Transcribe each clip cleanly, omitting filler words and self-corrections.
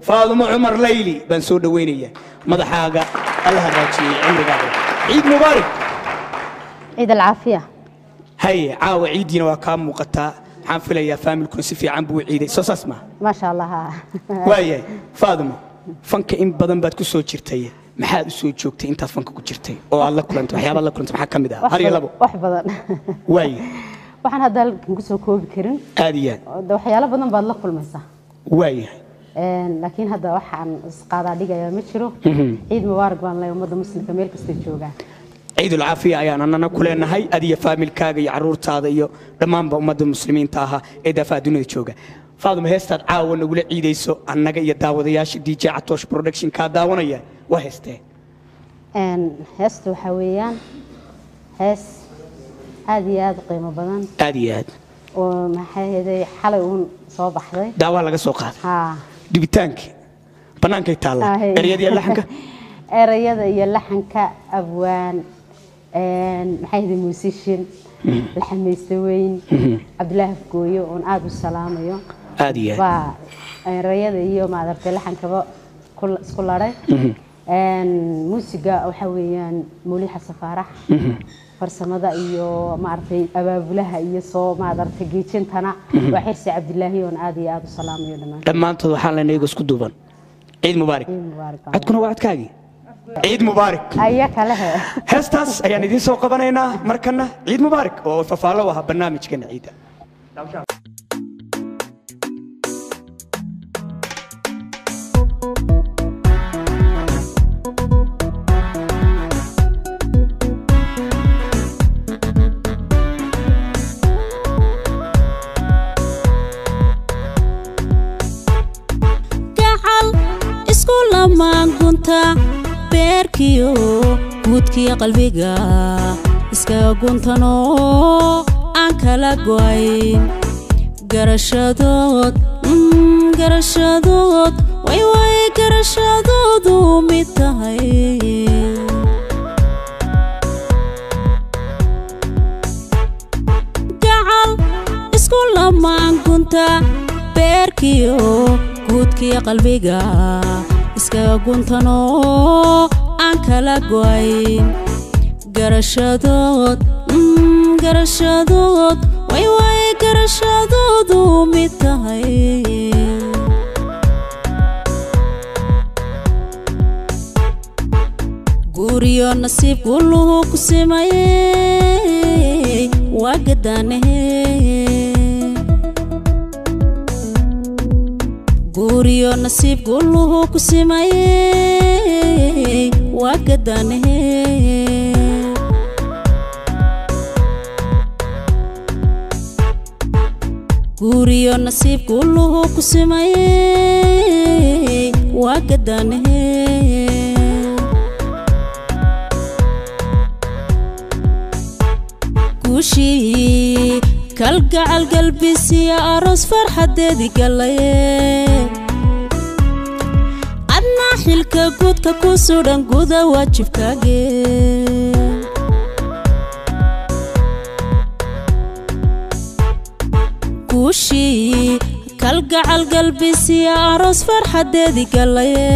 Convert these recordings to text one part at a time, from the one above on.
Faadumo Cumar Layli baan soo dhaweynayaa. Madaxaaga Allaha raajiyey, cimrigaaga. Ciid mubaarak. Ciid alcaafiya. Haye, caawa ciiddiina waa kaa muuqataa. Waxaan filayaa faamilkuna si fiican buu u ciiday, soo saas maaha? Maasha Allah. Waayahay Faadumo, fanka in badan baad ku soo jirtay. Maxaad u soo joogtay intaad fanka ku jirtay oo aad la kulantay? Waxyaabaad la kulantay maxaa ka mid ah? Har iyo labo. Wax badan. Waaya. Waxaan hadda halkan kusoo koobi karin. Aad iyo aad. De waxyaalo badan baad la kulmaysaa. Waayahay. Laakiin hadda waxaan isqaadaa dhigayaa ma jiro. Ciid mubaarak baan leeyahay ummadda muslimka meel kastay joogaan. Ciidul caafiya ayaan annana ku leenahay, adiyo faamilkaaga iyo caruurtaada iyo dhammaanba ummadda muslimiinta ahaa ee daafaha dunida jooga. Faaduma, heestaad caawa nagula ciidayso annaga iyo daawadayaasha DJ Catoosh Production kaa daawanaya waa heestee? Heesta waxaa weeyaan hees aad iyo aad u qiimo badan. Aad iyo aad. Oo maxay ahaydey, xalay uun soo baxday. Daawaa laga soo qaaday. Haa. Dubitaankii bannaankay taalla. Ereyada iyo laxanka? Erayada iyo laxanka abwaan maxay ahaydey, musician laxamayste weyn Cabdilaahi Afgooyo oon aada u salaamayo. Aad iyo aad. Baa erayada iyo maaragtay laxankaba isku laray. Muusiga waxaa weeyaan Mawlid Xasan Faarax. Farsamada iyo maaragtay abaabulaha iyo soo maaragtay geejintana waa Xirsi Cabdilaahi oon aada iyo aada u salaamayo dhammaan. Dhammaantood waxaan leenahay iyago isku duuban ciid mubaarak. Ciid mubaarak. Codkuna waa codkaagii. Ciid mubaarak. Aya kalehe. Heestaas ayaan idiin soo qabanaynaa markana. Ciid mubaarak oo fafaallo u ahaa barnaamijkeena ciidda. Gacal isku lamaan gunta, beerkiyo guudkiyo qalbiga iskaga guntanoo aan kala go'ayn. Garashadood garashadood way way garashadoodu mid tahay. Gacal isku lamaan gunta, beerkiyo guudkiyo qalbiga iskaga guntanoo aan kala go'ayn. Garashadood garashadood way way garashadoodu mid tahay. Guriyo nasiibku luhu ku simayey waa gadaanahe. Guriyo nasiibku luhu ku simayey waa gadaanahe. Guriyo nasiibku luhu ku simayey waa gadaanahe. Guushii kalgacal galbisiya aroos farxadeedii galaye, adnaa xilka guudka ku sudhan guda waajibkaage. Guushii kalgacal galbisiya aroos farxadeedii galaye,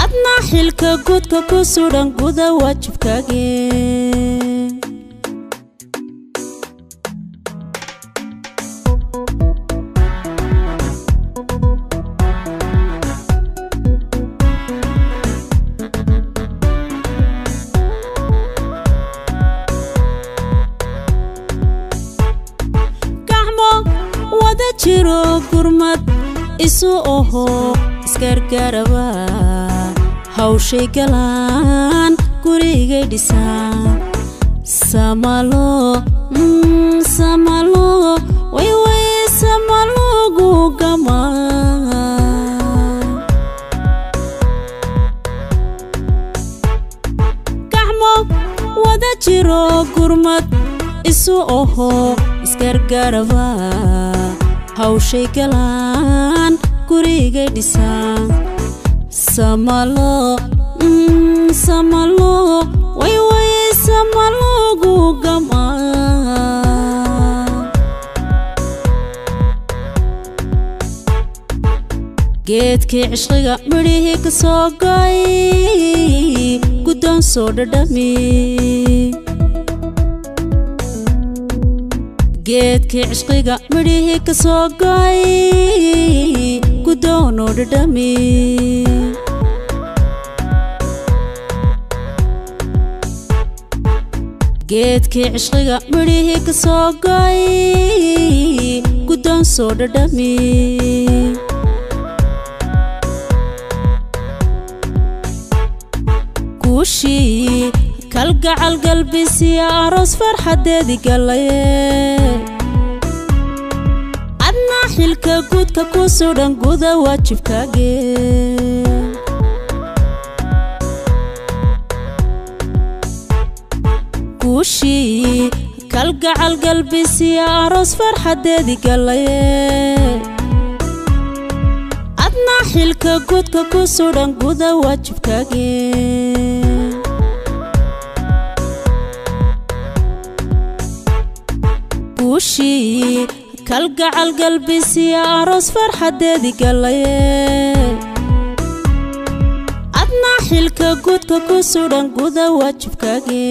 adnaa xilka guudka ku sudhan guda waajibkaage. Gacmo wada jiro, gurmad isu oho, isgargaraba hawshay galaan, gurigay dhisaan. Samalo samalo way way samalogu gama. Gacmo wada jiro, gurmad isu oho, isgargaraba hawshay galaan, gurigay dhisaan. Samalo samalo way way samalogu gama. Geedkii cishqiga midhihii ka soo go'ay, guddoon soo dhadhami. Geedkii cishqiga midhihii ka soo go'ay, guddoonoo dhadhami. Geedkii cishqiga midhihii ka soo go'ay, guddoon soo dhadhami. Guushii kalgacal galbisiya aroos farxadeedii galaye, adna xilka guudka ku sudhan guda waajibkaage. Guushii kalgacal galbisiya aroos farxadeedii galaye, adna xilka guudka ku sudhan guda waajibkaage. Guushii kalgacal galbisiya aroos farxadeedii galaye, adna xilka guudka ku sudhan guda waajibkaage.